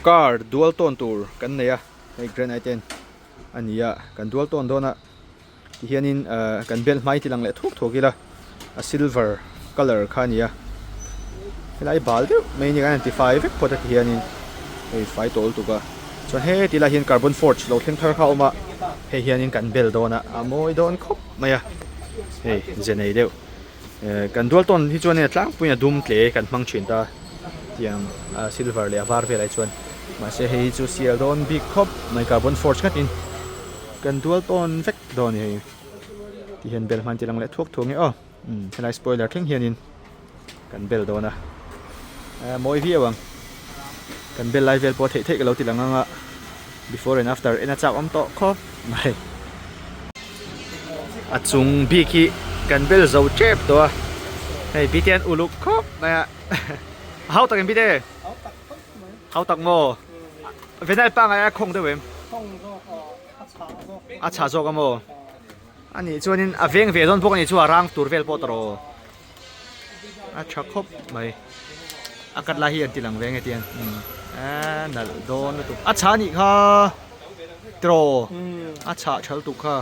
Car dual tawn tur kan nei a, hei Grand i10 a ni a, kan dual tawn dawn a tihianin ahh kan bel hmai ti lang leh thuak thuak ila a silver colour kha a ni a, helai bal deuh mai ni kan han ti fai vek phawt a tihianin hei fai tawh lutuk a, chuan heti lai hian carbon forge lo thleng thar kha a awm a, hei hianin kan bel dawn a, a mawi dawn khawp mai a, hei ze nei deuh. Kan dual tawn hi chuan a tlangpuiin a dum tle kan hmang thin ta tiang a silver leh a var velah hi chuan mahse hei hi chu sial dawn bik khawp mai carbon forge ngatin kan dual tawn vek dawn a ni hei ti hian bel hman ti lang leh thuak thuak nge aw helai spoiler thleng hianin kan bel dawn a mawi viau ang kan bel lai vel pawh theih theih ka lo ti lang ang a before and after en a chak awm tawh khawp mai. A chung bik hi kan bel zo tep tawh a, hei bite an uluk khawp mai a, a hau tak em bite? Hau tak maw? Venai pangai a khawng deuh em? A chhah zawk a maw? A nih chuanin a veng ve dawn bawk a nih chu a rang tur vel pawh ta rawh. A tha khawp mai. A cut lai hi an ti lang ve nge tiang. A nalh dawn lutuk. A chhah anih kha tiraw. A chhah tha lutuk kha.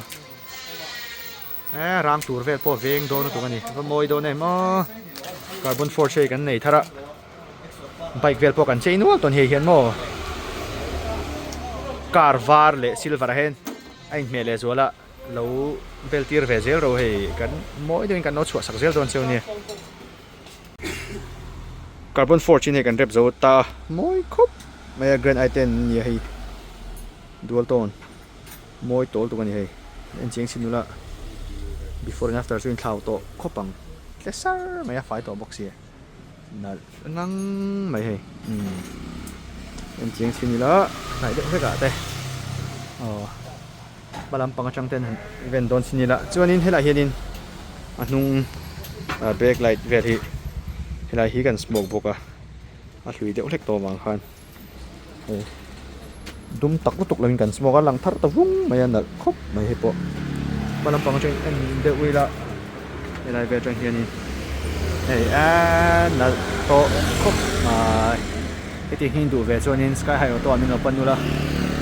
A rang tur vel pawh a veng dawn lutuk a ni. Va mawi dawn em aw. Carbon forge hei kan nei thar a. Bike vel pawh kan chei nual tawn hei hian maw. Car var leh silver ah hian a inhmeh leh zual a. Lo bel tir ve zel ro hei kan mawi deuhin kan lo chhuah sak zel dawn cheu nia. Carbon forge in hei kan rep zo ta a mawi khawp mai a Grand i10 ania hei dual tone mawi tawl tuk a ni hei en chiang sin nula before and after chu in thlau tawh khawp ang tle sar mai a fai tawh bawk sia nalh ngang mai hei umm en chiang sin ila hnaih deuh vek ah te aw. Hma lampang atang ten han ven dawn sin ila chuanin helaiah hianin a hnung brake light vel hi helai hi kan smoke bawk a a hlui deuh hlek tawh avang khan hei dum tak lutuk lovin kan smoke a lang thar ta vung mai a nalh khawp mai hei pawh hma lampang atangin en deuh ila helai vel atang hianin hei aaa nalh tawh khawp mai. Heti hi duh ve chuanin Sky High Auto ah min lo pan nula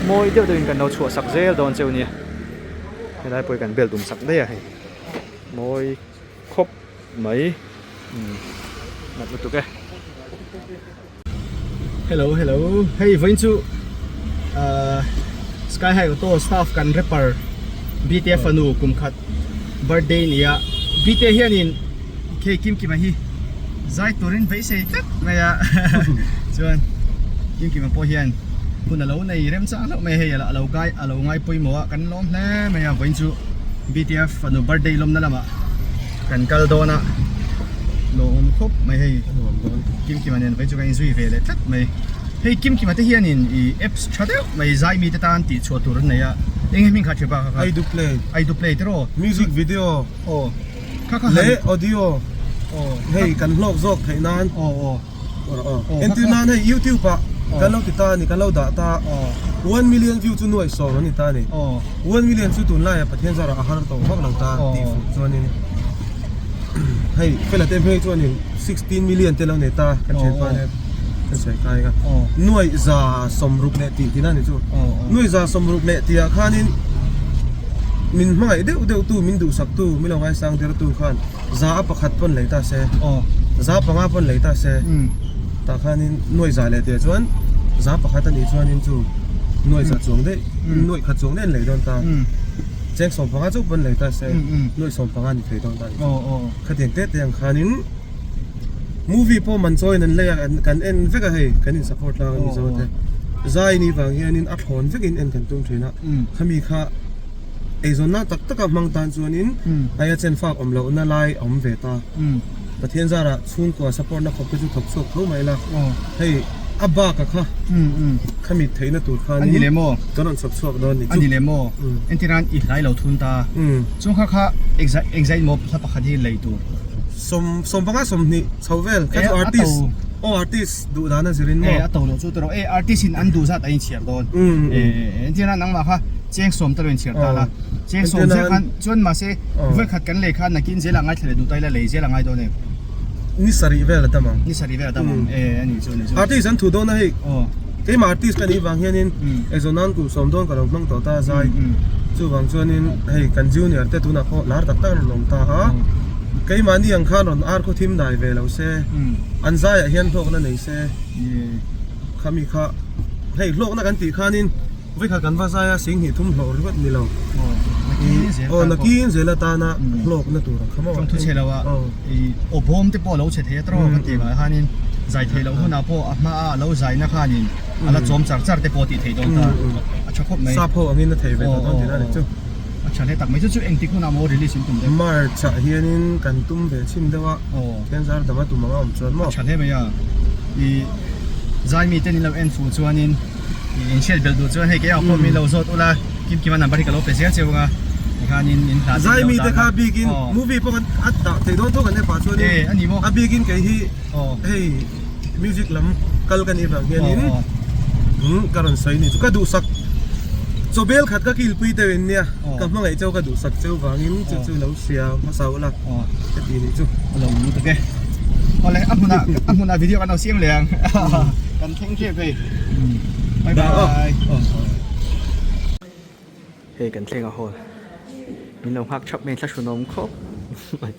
mawi deuh deuhin kan lo chhuah sak zel dawn cheu nia. Helai pawh hi kan bel tum sak daih a hei mawi khawp mai umm nat lutuk e. Hello hello hei vawiin chu ahh Sky High Auto staff kan rapper BTF fanu kum khat birthday nia BTF hianin Khei Kimkima hi zai turin beisei tlat mai a chuan Kimkima pawh hian hun a lo nei remchang hlauh mai a hei a lo gai a lo ngai pawimawh a kan lawm hle mai a vawiin chu BTF fanu birthday lawmna lamah kan kal dawn a lawm khawp mai hei Kimkima nen vawiin chu kan inzui ve leh tlat mai hei Kimkima te hianin ih apps tha deuh mai zai mite tan tih chhuah tur an nei a eng hming kha a thian bak a Aidu play Aidu play tiraw music video aw. Leh audio hei kan hlawk zawk theih nan entir nan hei youtube ah kan lo ti ta a ni kan lo dah ta 1 million view chu nuai sawm an ni ta a ni 1 million chu tunlai ah Pathian zarah a har tawh vak lo ta tih fuh chuanin hei fela te hmel chuanin 16 million te lo nei ta kan thian pa nen kan sawi kai a nuai za sawmruk leh tih tihna a ni chu nuai za sawmruk leh tih ah khanin Min hmangaih deuh deuh tu, min duhsak tu, min lo ngaisang der tu khan za a pakhat pawn lei ta se, za panga pawn lei ta se, tah khanin nuai za leh teh chuan za pakhat a nih chuanin chu nuai za chuang daih, nuai khat chuang daih an lei dawn ta, cheng 15 chauh pawn lei ta se, nuai 15 ni thei dawn ta a ni chu. Khatiang te te ang khanin movie pawh man chawiin an lei a, kan en vek a hei, kan in support tlang a Mizo te. Zai ni vang hianin a thlawn vekin en kan tum thin a. Khami kha eizawnna tak taka hmang tan chuanin aia chen fak awm lohna lai a awm ve ta. Pathian zarah chhungkua support na khawp te chu thawk chhuak tho mai la. Hei a bak a kha khami theihna tur khanin kan rawn chhawp chhuak dawn ni chu. A ni leh maw? Entirnan i hlai lo thun ta. Chung kha kha exact maw hla pakhat hi lei tur. 15 20 chho vel kha chu artist aw artist. Duh dan a zirin maw? E a to loh chu tawh e artist in an duh zat a inchhiar dawn. E entirna nangmah kha cheng sawm te lo inchhiar ta la. Cheng sawm zel khan chuan mahse vawi khat kan lei khan nakin zel ah ngaithla leh duh ta ila lei zel a ngai dawn em? Ni sarih vel a tam ang. Ni sarih vel a tam ang e a nih chu a nih chu. Artist an thu dawn a hei. Keimah artist ka nih vang hianin eizawn nan kum sawm dawn ka lo hmang tawh ta a zai. Chuvang chuanin hei kan junior te tunah pawh lar tak tak an rawn awm ta a. Keimahni ang khan rawn ar khaw thim dai ve lo se, an zaiah hian hlawkna nei se, khami kha hei hlawkna kan tih khanin vawikhat kan va zai a sing hnih thum hlawh ringawt ni lo. Aw nakin zel atana hlawkna tur ang kha maw. Tawngthu chhe lo a aw bawm te pawh a lo chhe thei a tawng kan tih vang khanin zai theih loh hunah pawh a hma a lo zaina khanin a la chawm char char te pawh tih theih dawn ta a tha khawp mai. Sap ho angin a thei ve tawh dawn tih na ni chu. A tha hle tak mai chu chu engtik hunah maw release in tum deuh? March ah hianin kan tum ve chhin deuh a, Thianzar dama tum anga awm chuan maw? A tha hle mai a, i zai mite in lo en fuh chuanin i in hriat belh duh chuan hei kei ang pawh min lo zawt ula, kim kima number hi ka lo pe zel cheu anga tikhanin in hla Zai mite kha bikin movie pawh kan a dah thei dawn tho kan app ah chuanin a bikin kei hi hei music lam kal ka nih vang hianin ka rawn sawi ni chu ka duhsak chaw bel khat ka kilpui deuh in nia ka hmangaih cheu ka duhsak cheu vangin chu chu lo hria hmasa ula ka ti nih chu a lo lu tak e awle a hmunah a hmunah video kan lo siam leh ang kan thleng tep hei bye bye hei kan thleng a hall min lo nghak thap mai thla hrunawm khawp mai.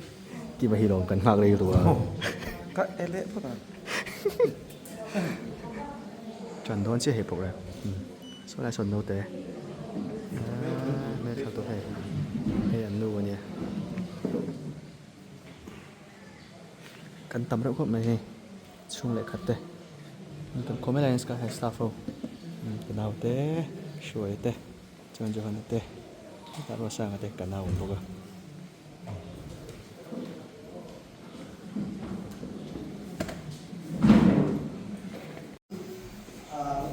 Kima hi lawm kan nghak rei ru a. Ka e leh phawt ang. Ṭan dawn chiah hei program. Saw lai sawn naute. Hmelṭha tawh hei. Hei an nu a nia. Kan tam reuh khawp mai hei. Chhung leh khat te. Kan khawm mai lai in staff ho. Ka naute, Hruaia te, chuan Johana te, hetah Ruasanga te ka nau awm bawk a.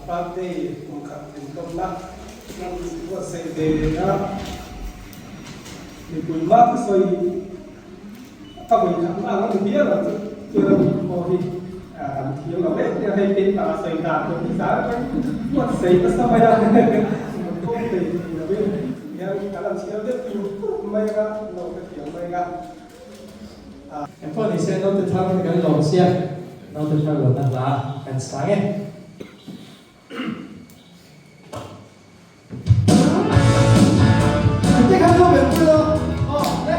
Birthday kum khat in tlawmna nan buatsaih ve a, mipui mah te sawi ka vawi khat na ang a ni viau ang chu chuan a mit pawh hi kan thiam lo em em a, hei keimah a sawi dan tur hi zan atang buatsaih nasa mai a, kawng thei thei lovin hian kan han chhiar deuh tur tur mai anga lo hrethiam mai anga. Engpawh ni se naute thar hi kan lawm sia, naute thar lawmna hla kan sang e. Te khan lo ber pui lo, aw le.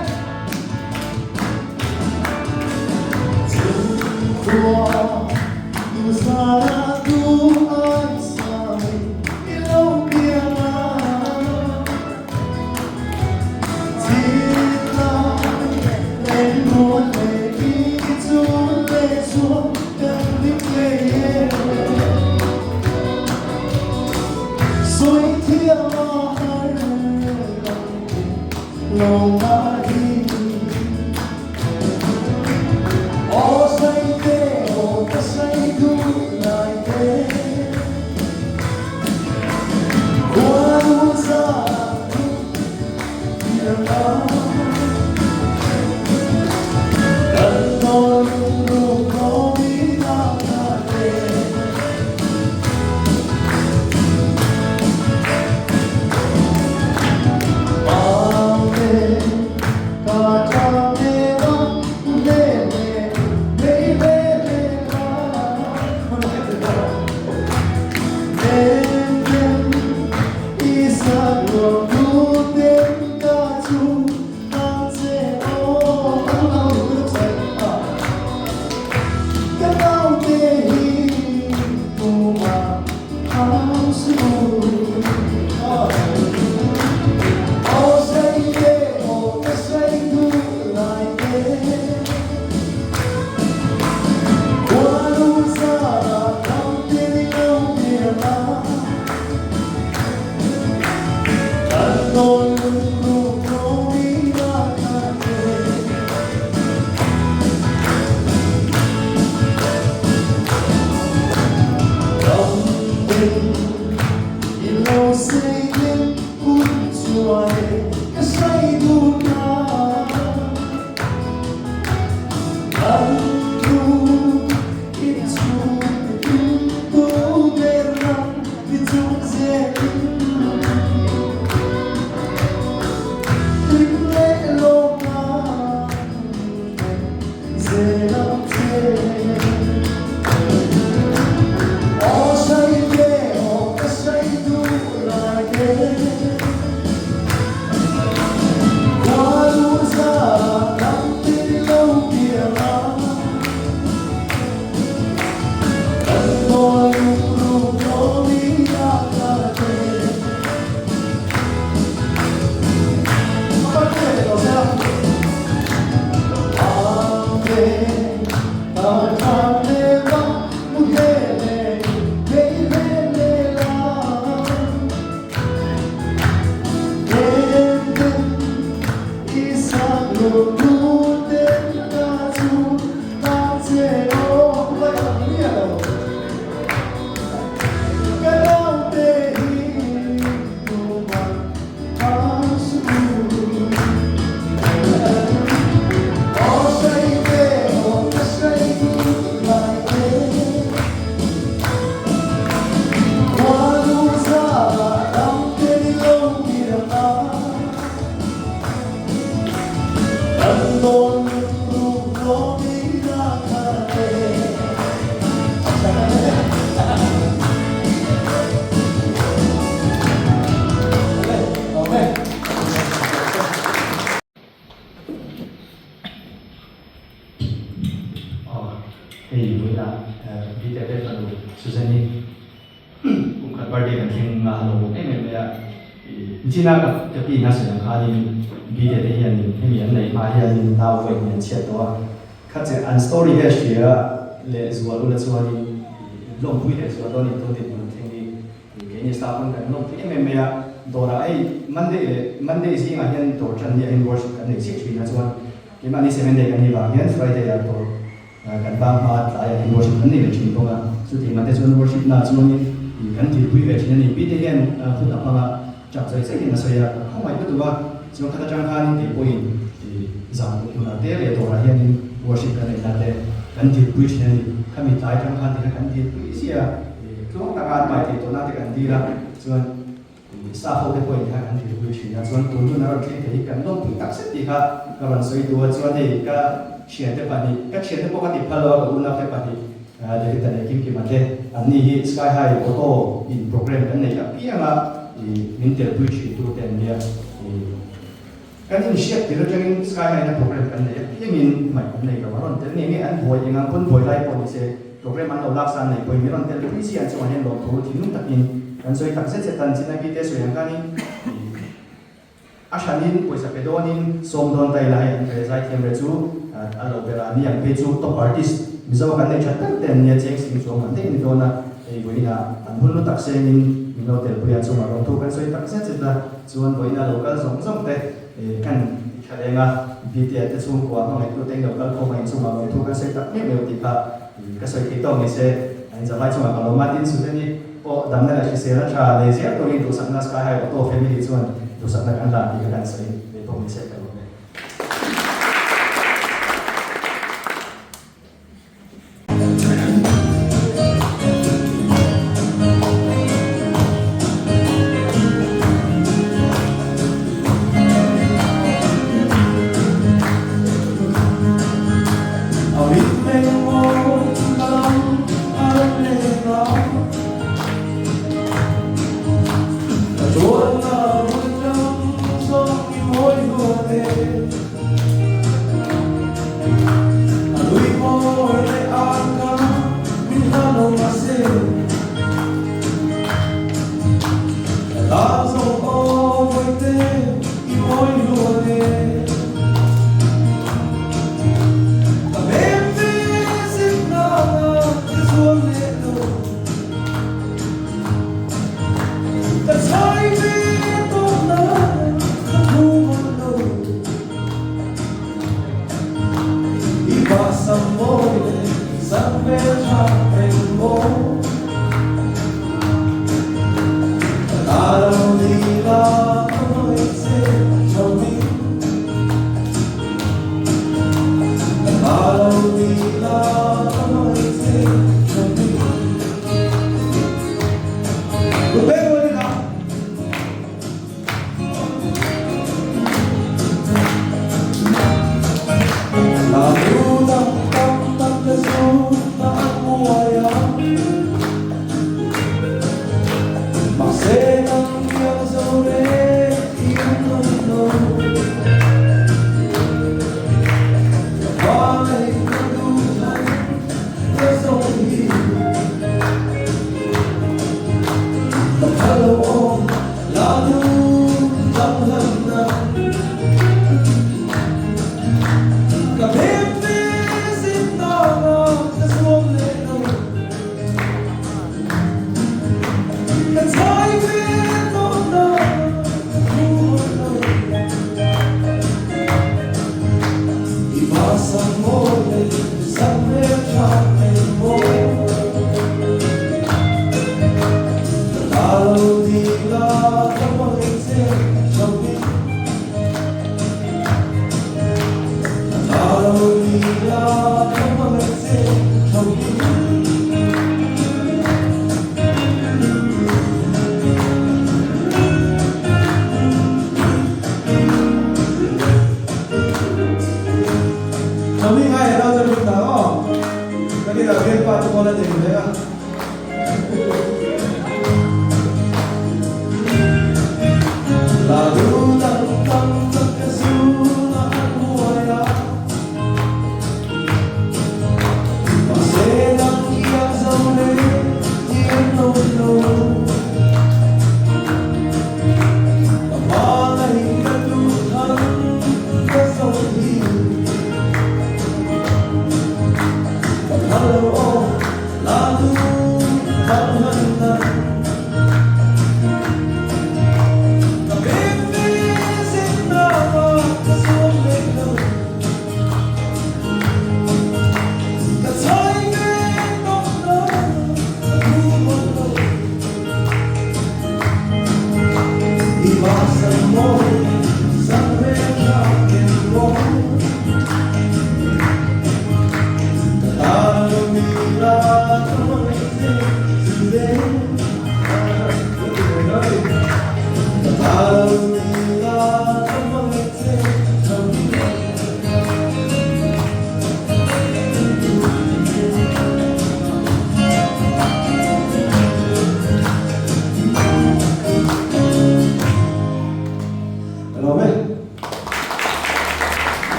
Aw hei vawiinah Biteate fanu Susan-i kum khat birthday kan thleng a a lo bawk em em mai a, nichina ka ka pi in a sawi ang khanin Biteate hianin hemi an neih hma hianin nau vawiin hi an chhiat tawh a, kha che an story hi a hria leh zual ula chuanin lawmpui leh zual dawn in tun dinhmun an thleng hi Keini staff pawn kan lawm thei em em mai a, dawrah hei Monday leh Monday zingah hian dawr tan ni ah hian worship kan nei chiah thin a, chuan keimahni seven day kan nih vang hian Friday ah dawr kan bang hma tlaiah hian worship kan nei leh thin bawk a, chutih mah te chuan worship na chuanin kan dilpui ve thin a ni. Pite hian hun a hmang a, chak zawi zawi hian a sawi a, ka khawngaih lutuk a, chuan khat atang khanin kei pawhin zan kum hunah te leh dawrah hianin worship kan neihna te kan dilpui thin a ni. Khami tlai atang khan tikha kan dilpui zia a. Tluang taka an mai thei tawhna te kan dil a, chuan staff ho te pawhin kha kan dilpui thin a, chuan tun hun a rawn thleng thei hi kan lawmpui tak zet tih kha ka rawn sawi duh a, chuan hei ka thiante pahnih, ka thiante pawh ka ti phal lo a, ka unau te pahnih David-a leh Kimkima te, an ni hi Sky High Auto in program kan neih apiang a min telpui thin tu te an nia. Kan inhriat tir atangin Sky High-na program kan nei apiangin hmaih an nei lo. A rawn tel ngei ngei an buai eng ang pawn buai lai pawh ni se program an lo lak sa an nei pawhin min rawn tel pui chiah an chungah hian lawmthu thinlung takin kan sawi tak zet zet a. An chinai bite sawi ang khanin a hranin pawisa pe dawnin sawm dawn ta ila hei an ve zaithiam ve chu a lo ber a ni ang phei chu top artist Mizo kan nei that ber te an nia cheng sing chuang an daih ni dawn a hei vawiinah an hun lu tak sengin min lo tel pui a chungah lawmthu kan sawi tak zet zet a. Chuan vawiina lo kal zawng zawng te kan ti tha reng a, Btea te chhungkua hmangaihtu te in lo kal khawm a inchungah lawmthu kan sawi tak meuh meuh tih kha ka sawi thei tawk ni se, a inzavai chungah ka lawm a, tin Sudeni pawh damna leh hrisel a tha nei zel turin duhsakna Sky High Auto family chuan duhsakna kan hlan tih kha kan sawi ve bawk ni se ka lawm e.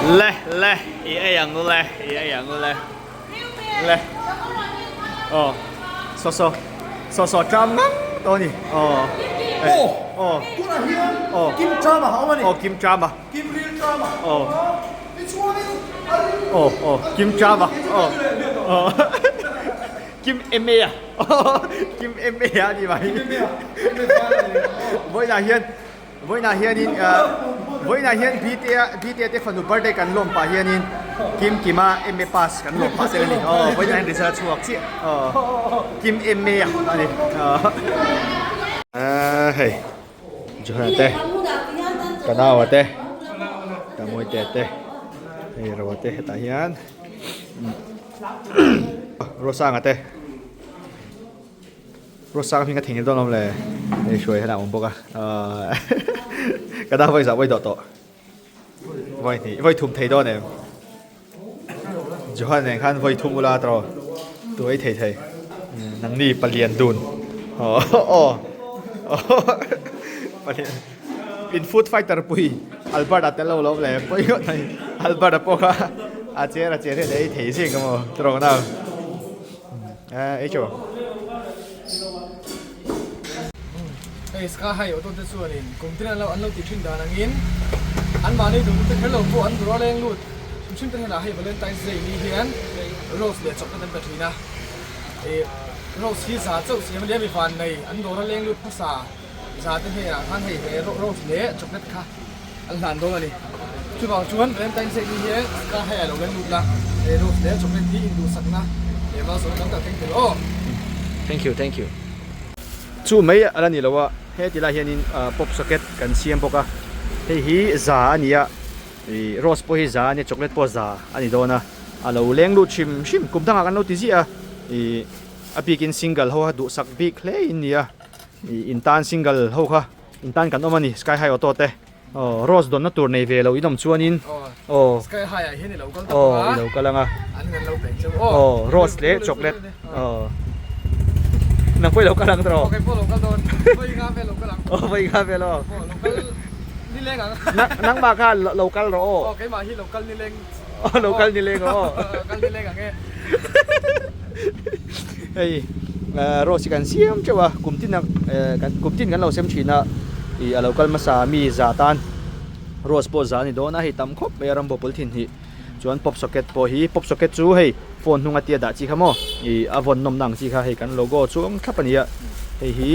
Le le i ei ang u le i ei ang u le le aw saw saw saw saw tram ngang tawh a ni aw aw aw tunah hian aw kim tram a awm a ni aw kim tram a kim ril tram a aw tichuanin a ril aw aw kim tram a aw aw kim em a kim em a a ni mai kim em a kim em a vawiinah hian. Vawiinah hianin vawiinah hian Btea Btea te fanu birthday kan lawm pah hianin Kim Kima MA pass kan lawm pah tel a ni. Aw vawiinah hian result a chhuak chiah. Aw Kim MA a ni. Aaa hei Johana te ka naua te ka Mawitea te hei Roa te hetah hian Rosanga te. Rosang hming a theinghilh dawn awm le hei hruai hian a awm bawk a ka dang vawi zah vawi dawh tawh vawi hnih vawi thum thei dawn em Johan nen khan vawi thum ula tawh tu ei thei thei nangni palian dun aw aw palian in food fighter pui Albert a tel lo lo le pawi ngawt mai Albert a pawh kha a cher a cher hian ei thei zing emaw tawh na. Eh, ei chaw. Hei ska hai auto te chuanin kum tin an lo an lo ti thin dan angin anmahni duh te kher lo pawh an dur a leng lut hrim hrim te hnenah hei Valentine's Day ni hian rose leh chocolate an pe thin a ih rose hi za chauh siam a nia mi van nei an dawr a leng lut hmasa za te hnenah khan hei he rose leh chocolate kha an hlan dawn a ni. Chuvang chuan Valentine's Day ni hian ka hei a lo leng lut la, he rose leh chocolate hi induhsakna leh malsawmna tam tak thleng thei aw. Thank you, thank you. Chu mai a la ni lo a, heti lai hianin pop socket kan siam bawk a, hei hi za a ni a, ih rose pawh hi za a nia, chocolate pawh za a ni dawn a, a lo leng lut hrim hrim, kum dangah kan lo ti ziah a, ih a bikin single ho a duhsak bik hle in ni a, ih in tan single ho kha. In tan kan awm a ni Sky High Auto te aw Rose dawnna tur nei ve lo in awm chuanin aw Sky High ah hian i lo kal tak aw i lo kal ang a an kan lo pek cheu aw aw Rose leh chocolate aw nang pawh i lo kal ang tawh aw kei pawh lo kal dawn vawi nga vel lo kal ang aw vawi nga vel aw aw lo kal nileng ang nangmah kha lo kal rawh aw aw keimah hi lo kal nileng aw lo kal nileng aw kal nileng ang e Hei rose hi kan siam teuh a kum tin a kum tin kan lo sem thin a ih a lo kal hmasa mi za tan rose pawh za a ni dawn a hei tam khawp mai a rambo pawl thin hi chuan pop socket pawh hi pop socket chu hei phone hnung a tia dah chi kha maw ih a vawn nawm na ang chi kha hei kan logo chuang thlap a ni a hei hi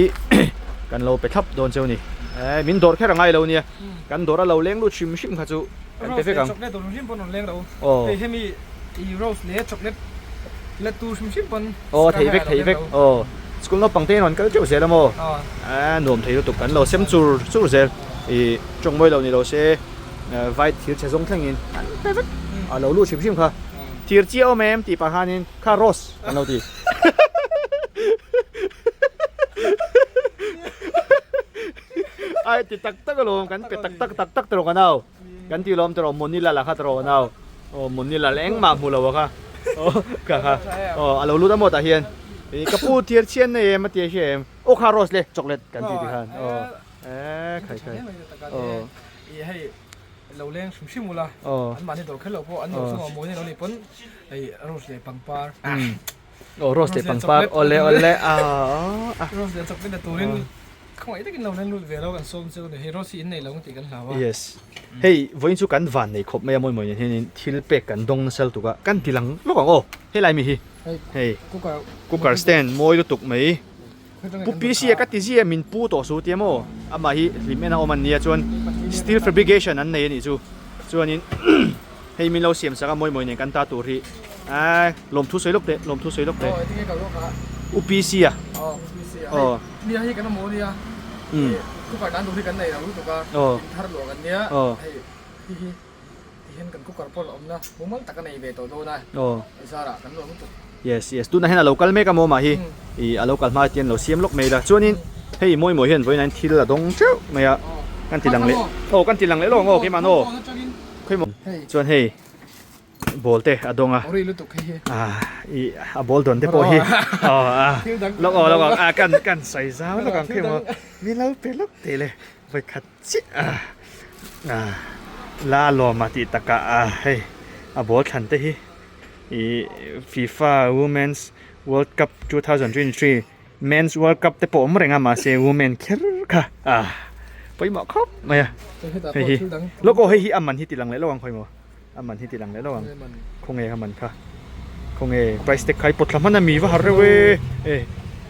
kan lo pe thlap dawn cheu a ni eh min dawr kher a ngai lo nia kan dawr a lo leng lut hrim hrim kha chu kan pe vek ang. Rose leh chocolate hrim hrim pawn rawn leng ro. Hei hemi i rose leh chocolate let tur hrim hrim pawn Aw thei vek thei vek aw school naupang te hian rawn kal teuh zel a maw a nuam thei lutuk kan lo sem chur chur zel i tawng mawi lo ni lo se vai thir chhe zawng thlengin an pe vek a lo lut hrim hrim kha thir chi a awm em tih pah khanin kha rose kan lo ti. Ai ti tak tak alawm kan pe tak tak tak tak tawh ka nau kan ti lawm tawh Monila la kha tawh nau aw Monila la engmah hmu lo a kha aw ka kha aw a lo lut a maw tah hian ih ka pu thir chhian nei em a ti a hria em aw kha rose le chocolate kan ti ti khan aw e khai khai aw ih hei lo leng hrim hrim ula an mahni dawr kher lo pawh an dawr chungah mawi nei lo ni pawn hei rose leh pangpar Aw rose leh pangpar awle awle aw Rose leh chocolate la turin khawngaih takin lo len lut ve lo kan sawm chu ni hei rose hi in nei lo ang tih kan hlau a. Yes hei vawiin chu kan van nei khawp mai a mawi mawi nen hianin thil pek kan dawng nasa lutuk a kan ti lang lawk ang aw helai mi hi hei cooker stand mawi lutuk mai pu PC a ka ti zia min pu tawh su tia maw amah hi hlim en a awm an nia chuan steel fabrication an nei a nih chu chuanin Hei min lo siam sak a mawi mawi nen kan ta tur hi aaa lawmthu sawi lawk teh lawmthu sawi lawk teh UPC a aw UPC a hei nia hei kan awm nia cooker dan tur hi kan nei lo lutuk a in thar luah kan nia hei hi hi ti hian kan cooker pawh la awm na mumal tak a nei ve tawh dawn a zarah kan lawm lutuk yes yes tunah hian a lo kal mek a maw mah hi ih a lo kal hma hian lo siam lawk mai la chuanin hei mawi mawi hian vawiin ah hian thil a dawng teuh mai a kan ti lang leh aw kan ti lang leh lawk ang aw keimah aw. Chuan hei ball te a dawng a ah ih a ball dawn te pawh hi aw a lawk aw lawk aw kan kan sawi zau lawk ang khi maw mi lo pe lawk teh le vawi khat chiah a ah la lawm a tih takah a hei a ball thlan te hi ih FIFA women's world cup 2023 Men's World Cup te pawh awm reng a mahse women kher kha ah pawimawh khawp mai a hei hi lawk aw hei hi a man hi ti lang leh lo ang khawi maw a man hi ti lang leh lo ang khawnge a man kha khawnge price tag kha i pawt thla hman a mi va har reuh e e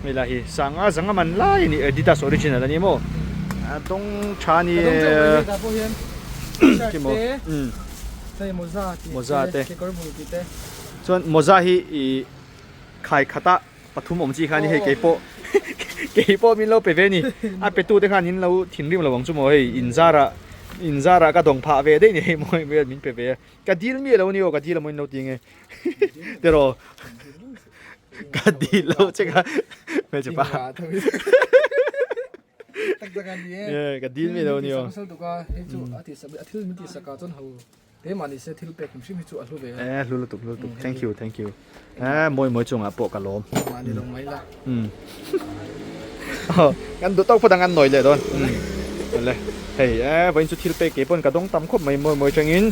hei lai hi sanga zanga man lai a ni Adidas original a ni maw. A dawng tha a ni Ka dawng teuh mai hei tah pawh hian shirt Khi maw? te, Umm. hei mawza tih Mawza te, te. kekawr bul tih te. Chuan mawza hi ih khai khata pathum awm chi kha a ni hei keipawh keipawh min lo pe ve a ni. A pe tu te khan in lo thinrim lo ang chu maw hei in zarah in zarah ka dawng phah ve daih ni hei maw hei min pe ve a. Ka dil mi alo ni aw ka dil amaw in lo ti nge tiraw ka dil lo che kha hmeichhe pa ka dil mi alo ni aw e hlu lutuk hlu lutuk thank you thank you e mawi mawi chungah pawh ka lawm kan duh tawk phawt ang an nawi leh dawn awle hei e vawiin chu thil pek kei pawn ka dawng tam khawp mai mawi mawi tangin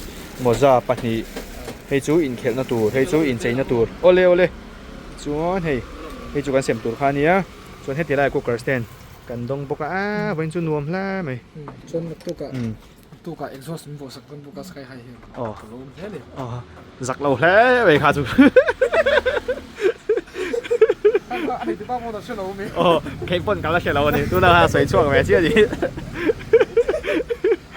mawza pahnih hei chu inkhelhna tur hei chu incheina tur awle awle chuan hei hei chu kan sem tur kha a nia chuan heti lai cooker stand kan dawng bawk a a vawiin chu nuam hle mai chuan naktukah Tukah exhaust min vawh sak dawn bawk a sky high hian ka lawm hle a ni. Zak lo hle mai kha chu. A nei tipa pawh ta hre lo mi. Aw kei pawn ka la hre lo a ni tuna kha sawi chhuak ve chiah a ni. A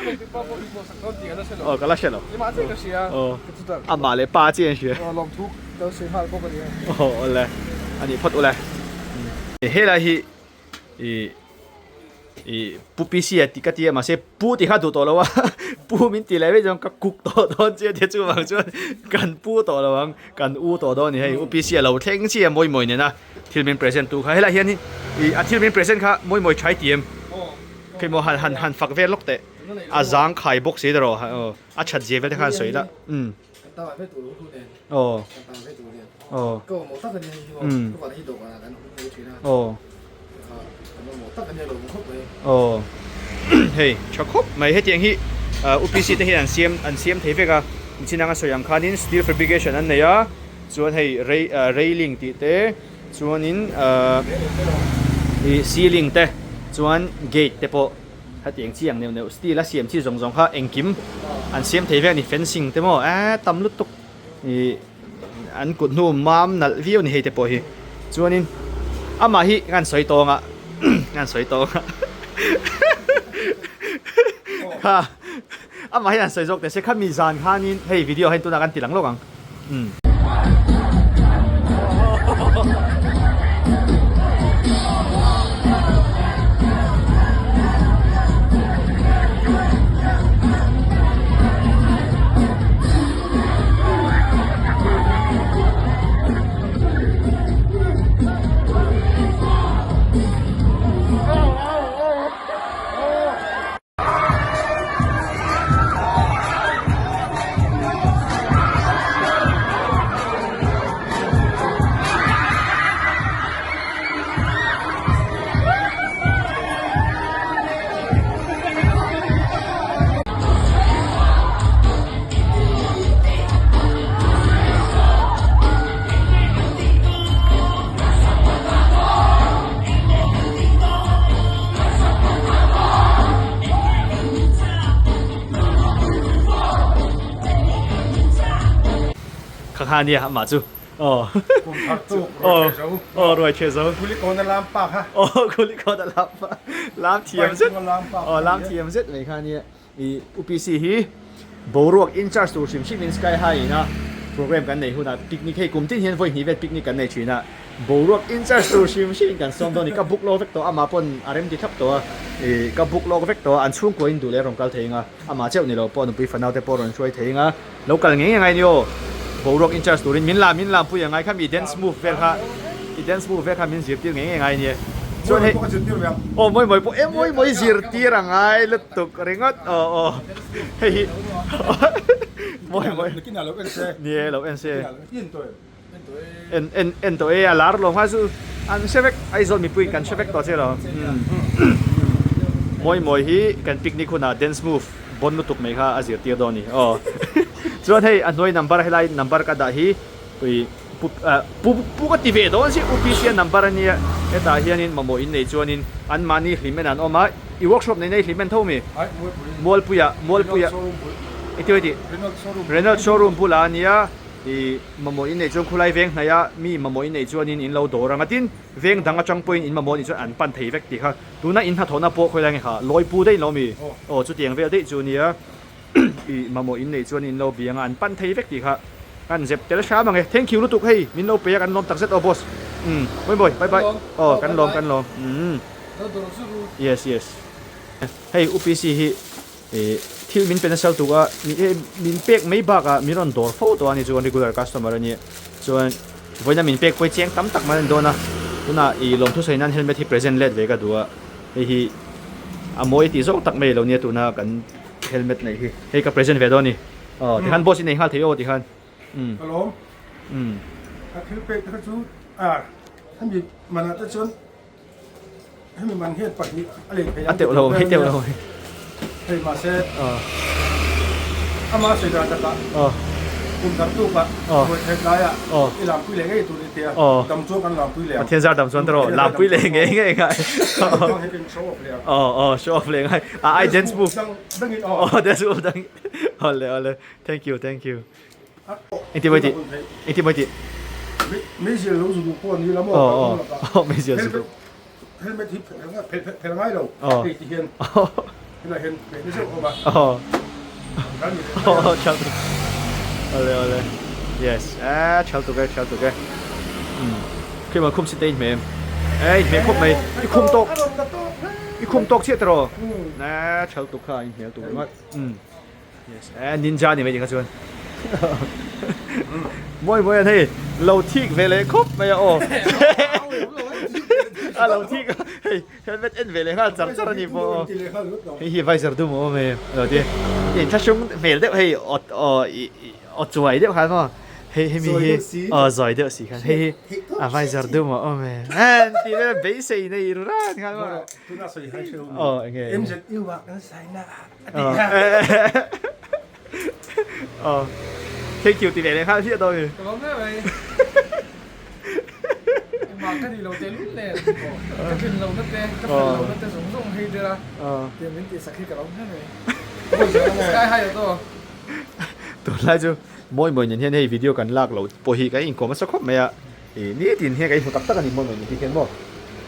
nei tipa pawh min vawh sak dawn tih ka la hre lo. Aw ka la hre lo. Keimah chiah ka hria. Aw amah leh pa chiah an hria. Aw lawmthu ka lo sawi nghal bawk a ni. Aw awle a nih phawt ule. Helai hi ih ih pu PC a tih ka ti a mahse pu tih kha duh tawh lo a pu min tih leh mai chuan ka kuk tawh dawn chiah tia chuvang chuan kan pu tawh lo ang kan u tawh dawn a ni hei u PC a lo thleng chiah a mawi mawi nena thil min present tu kha helai hian in ih a thil min present kha mawi mawi tha i ti em kei maw han han han fak vel lawk teh a zang khai bawk si erawh a that zia vel te khan sawi la umm. Aw aw umm aw aw hei tha khawp mai hetiang hi UPC te hian an siam an siam thei vek a nichin anga sawi ang khanin steel fabrication an nei a chuan hei railing tih te chuanin ih ceiling te chuan gate te pawh. Hetiang chi ang neuh neuh steel a siam chi zawng zawng kha engkim an siam thei vek a ni fencing te maw eee tam lutuk ih an kut hnu mam nalh viau a ni hei te pawh hi chuanin amah hi kan sawi tawng a kan sawi tawng a kha amah hi an sawi zawk teh se khami zan khanin hei video ah hian tunah kan ti lang lawk ang umm. Kha kha nia amah chu aw aw ruai theh zo Kulikawn a lam pa kha aw Kulikawn a lam pa lam thiam zet aw lam thiam zet mai kha nia I UPC hi boruak in charge tur hrim hrim in Sky High ina program kan nei hunah picnic hei kum tin hian vawi hnih vel picnic kan nei thin a, boruak in charge tur hrim hrim in kan sawm dawn a ni. Ka book lawk vek tawh a, amah pawn a rem ti thlap tawh a, ih ka book lawk vek tawh a, an chhungkua in duh leh a rawn kal thei ang a, amah cheuh ni lo pawh nupui fanau te pawh a rawn hruai thei ang a, lo kal ngei ngei ngai ni aw, boruak in charge turin min la min lam pui ang ngai kha mi dance move vel kha i dance move vel kha min zirtir ngei ngei ngai nia chuan hei aw mawi mawi pawh e mawi mawi zirtir a ngai lutuk ringawt aw aw hei hi mawi mawi ni e lo en se en en en tawh e a lar lo kha chu an hre vek Aizawl mipui kan hre vek tawh che lo mawi mawi hi kan picnic hunah dance move bon lutuk mai kha a zirtir dawn a ni aw chuan hei a hnuai number helai number ka dah hi ui pu pu pu ka ti ve dawn si UPC a number a nia hetah hianin mamawh in nei chuanin anmahni hlim en an awm a i workshop nei nei hlim en tho mi Mualpuiah Mualpuiah iti iti Renault showroom bulah a nia. I mamawh in neih chuan khulai veng hnaih a mi mamawh in neih chuanin in lo dawr ang a tin veng dang atang pawhin in mamawh nih chuan an pan thei vek tih kha tuna in hnathawhna pawh khawilai nge kha lawipu daih lo mi aw chutiang vel daih chu nia i mamawh in neih chuan in lo biang a an pan thei vek tih kha kan zep tel hram ang e thank you lutuk hei min lo pe a kan lawm takzet aw boss umm mawi mawi bye bye aw kan lawm kan lawm umm yes yes hei upc hi. Ih thil min pe nasa lutuk a, min pek mai bakah min rawn dawr fo tawh a ni chuan regular customer a nia. Chuan vawiina min pek pawh hi chiang tam tak mai a ni dawn a, tunah ih lawmthu sawi nan helmet hi present let ve ka duh a, hei hi a mawi tih zawng tak mai lo nia tuna kan helmet neih hi, hei ka present ve dawn a ni. Aw tikhan boss i nei nghal thei aw tikhan. Umm. Ka lawm. Umm. Ka thil pek te kha chu a hemi manah te chuan. Hemi man hian pahnih a lei thei ang. A teuh lo, hei teuh lo. Hei mahse ama sawi dan takah kum thar tukah ruai theih laiah i lampui leh ngei tur i tia dam chuan kan lampui leh ang. Pathian zar dam chuan tawh lampui leh ngei ngei ngai. Chuan hei kan show off leh ang. Aw aw show off leh ngai. A ai dance move. Dangin aw. Aw dance move dangin. Awle awle thank you thank you. Engti mai tih? Engti mai tih? Meizial lo zu duh pawh an ni la maw? Aw aw aw meizial zu duh. Helmet hi phelh ngai lo hei ti hian helai hian phelh na zeuh awm a. Aw aw chal tuk awle awle yes eh chal tuk e chal tuk e khi ma khum si te in hmeh em eh in hmeh khawp mai i khum tawk i khum tawk chiah tiraw eh chal tuk kha in hmel tuk ringawt. Yes, eh ninja ni mai ding kha chuan. Mawi mawi an hei lo thik ve leh khawp mai a aw. A lo thik a hei helmet en ve leh nghal char char a ni pawh aw. Hei hi visor dum a awm e lo ti. In thlahrung hmel deuh hei aw aw aw chuai deuh khan maw. Hei hemi hi aw zawi deuh si khan hei hi a visor dum a awm e. En tih vel beisei nei ru ran khan maw. Tuna sawi hai hreu mi. Aw enge. MZU ah kan sign a. Ờ Thank you ti leh leh nghal hliah dawn ni. Ka lawm hle mai. Engmah ka ni lo teh lul nen ka tlin lo na te ka fel lo na te zawng zawng hei der a tiang min tih sak hi ka lawm hle mai. Sky high aw tawh. Tunlai chu mawi mawi nen hian hei video kan lak loh pawh hi kan inkawm nasa khawp mai a. Ih nitin hian ka inhmu tak tak a ni mawi mawi nen hian maw.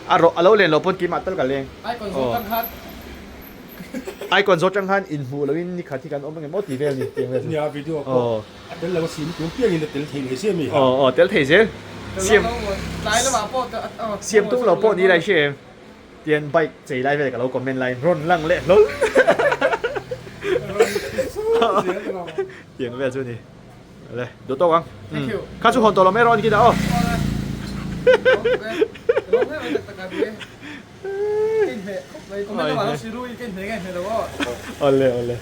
A rawh a lo len loh pawn keimah tal ka leng. Icon zawng tang khan. Icon zawt tang khan inhmuh loin ni khat hi kan awm angem aw tih vel ni tiang vel chu. Nia video pawh a tel lo a sin tun piangin a tel thei mai sia mi ha. Aw aw tel thei zel. Siam siam tum lo pawh ni lai hria em. Tian bike chei lai vel ka lo comment laiin rawn lang leh hlawl. Tiang vel chu ni. Le duh tawk ang. Kha chu hawn tawh lo mai rawh a ni khi dah aw. Awle awle.